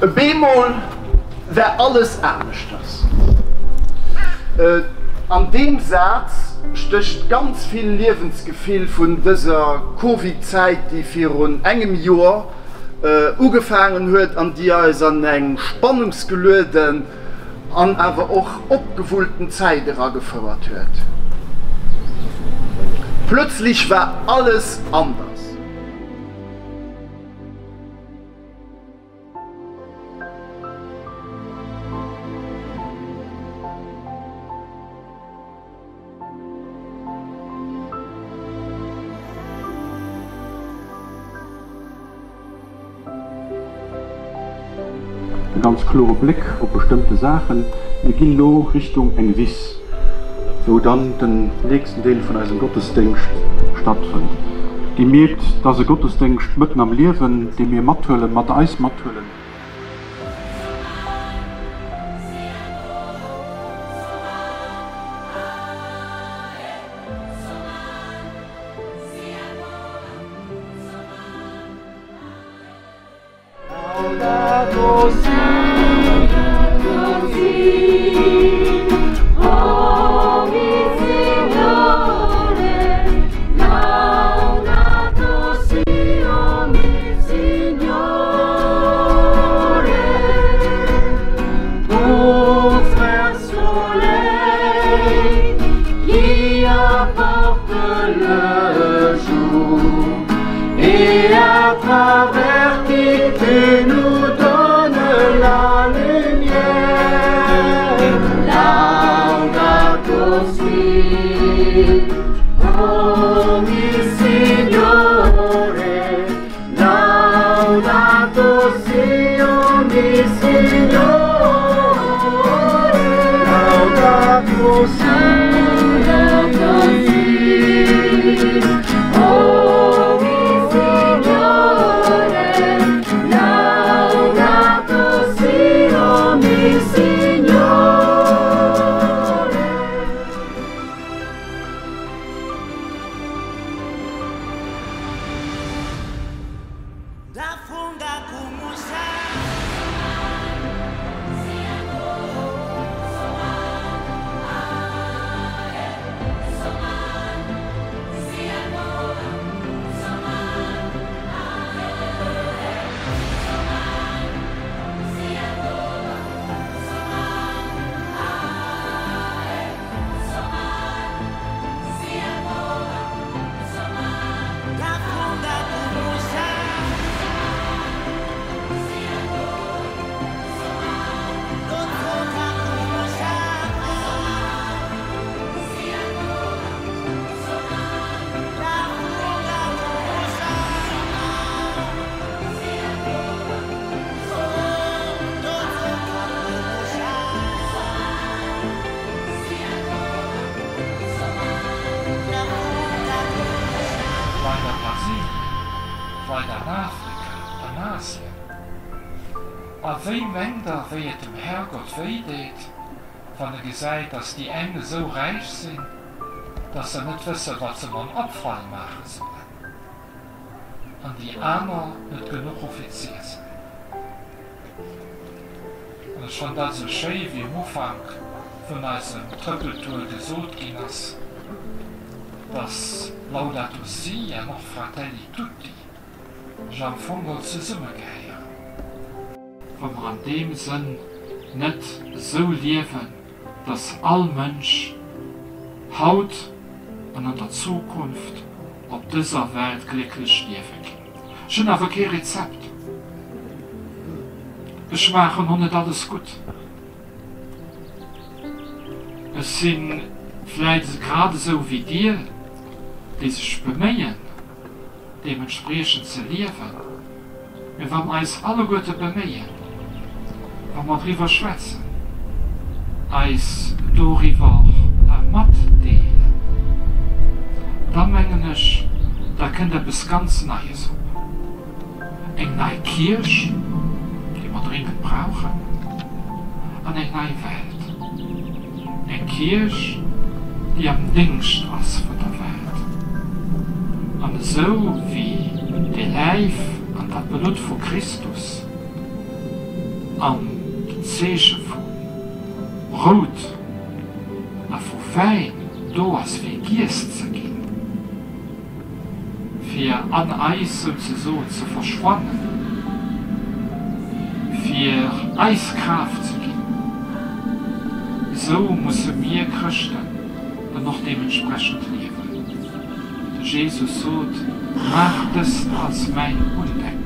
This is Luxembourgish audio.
E bemol war alles aneschters. An deem Saz stécht ganz vill Liewensgefill vun dëser Covid-Zäit, déi virun engem Joer ugefaangen huet an déi eis an eng spannungsgelueden an awer och opgewullten Zäit eragefouert huet. Plötzlich war alles anders. E ganz klore Bléck op bestëmmte Saachen. Mir ginn elo Richtung eng Wiss, wou dann den nächsten Deel vun eisem Gottesdéngscht stattfënnt. Dir mierkt, et ass e Gottesdéngscht mëtten am Liewen, dee mir mathuelen, mat eis mathuelen. D'Leit a Brasilien, d'Leit an Afrika, an Asien. A wéi mengt Der, wéi et dem Herrgott wéideet, wann e gesäit, datt déi eng esou räich sinn, datt se net wëssen, wat se mam Abfall maache sollen, an déi aner net genuch hu fir z'iessen? An ech fannt dat esou schéi, wéi um Ufank vun eisem Trëppeltour gesot ginn ass, dass Laudato si' an och Fratelli tutti sech am Fong geholl zesummegehéieren. Wa mer an deem Sënn net esou liewen, dass all Mënsch haut an an der Zukunft op dëser Welt glécklech liewe ginn. Ech hunn awer kee Rezept. Ech maachen och net alles gutt. Ech si vläit grad esou wéi dir, déi sech beméien, deementspriechend ze liewen. Mee wa mer eis alleguerte beméien, wa mer driwwer schwätzen, eis doriwwer matdeelen, da mengen ech, da kënnt eppes ganz Neies op, eng nei Kierch, déi mer dringend brauchen, an eng nei Welt. Eng Kierch, déi am Déngscht ass vun der Welt. An esou wéi de Läif an dat Blutt vu Christus. An den Zeeche vu Brout a vu Wäin do ass fir giess ze ginn, fir an eis souzesoen ze verschwannen, fir eis Kraaft ze ginn, esou musse mir Chrëschten dann och deementsprechend liewen. De Jesus sot, Maacht dëst als mäin Undenken.